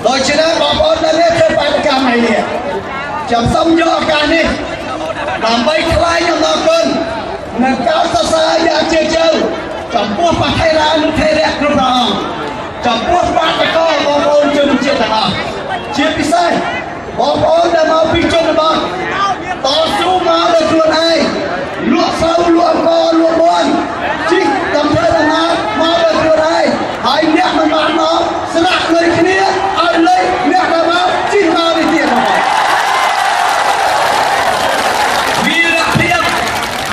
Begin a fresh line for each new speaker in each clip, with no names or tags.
ដូច្នេះបងប្អូនដែលនេះធ្វើបាតុកម្មថ្ងៃនេះ ខ្ញុំសូមយកឱកាសនេះដើម្បីថ្លែងអំណរគុណនិងកោតសរសើរយ៉ាងជ្រាលជ្រៅចំពោះបថេរានុថេរៈគ្រប់ព្រះអង្គ ចំពោះបាតកោបងប្អូនជនជាតិទាំងអស់ ជាពិសេសបងប្អូនដែលមកពីជនបទ តស៊ូមកដោយខ្លួនឯង លក់ស្រូវ លក់អង្ករ លក់បន ជិះដំធ្វើដំណើរមកដោយខ្លួនឯង ហើយអ្នកមិនបានមកស្នាក់លុយគ្នាឲ្យលុយអ្នកដែលមកជិះមកនេះទៀត បងប្អូនវីរភាព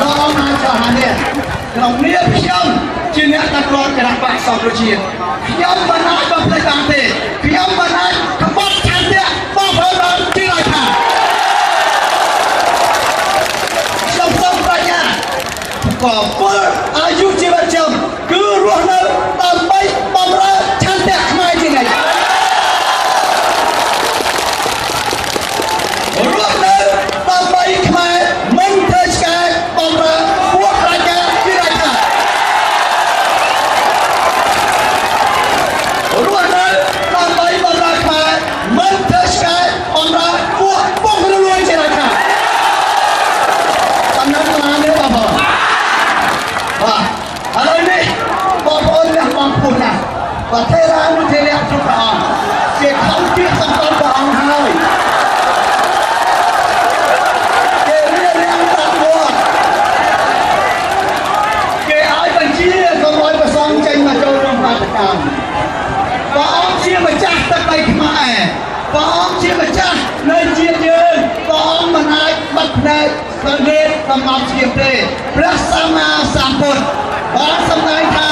ដ៏អស្ចារ្យនេះ។ ក្នុងនាមខ្ញុំជាអ្នកដឹកនាំគណៈបក្សសង្គ្រោះជាតិ ខ្ញុំមិនអាចបំភ្លេចបានទេ ខ្ញុំមិនអាចក្បត់ឆន្ទៈបងប្អូនបានជាឡើយ ថាខ្ញុំសូមប្រាជ្ញាក៏ពលអាយុជីវិតខ្ញុំគឺរស់នៅដើម្បីបំរើឆន្ទៈខ្មែរជានិច្ច រស់នៅដើម្បីខ្មែរ មិនធ្វើឆ្កែបំរើពួកប្រជាជារាជការ រស់នៅដើម្បីបំរើខ្មែរ មិនធ្វើឆ្កែបំរើពួកពុករលួយជារាជការ តំណែងបានទេបងប្អូន? បាទ ឥឡូវនេះបងប្អូនលះបង់ពុះណាស់ ប្រធេរានុធេរៈគ្រប់ព្រះអង្គគេខំជឿសង្កត់ព្រះអង្គ ហើយគេរៀបរៀងតាក់វត្ត គេឲ្យបញ្ជាកុំឲ្យប្រសងចេញមកចូលរួមបាតកម្ម។ ព្រះអង្គជាម្ចាស់ទឹកដីខ្មែរ ព្រះអង្គជាម្ចាស់នៃជាតិយើង ព្រះអង្គមិនអាចបិទភ្នែកសង្កេតកំអប់ឈាមទេ។ ព្រះសម្មាសម្ពុទ្ធបានសម្ដែងថា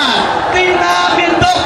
ទីណាមានទុក្ខ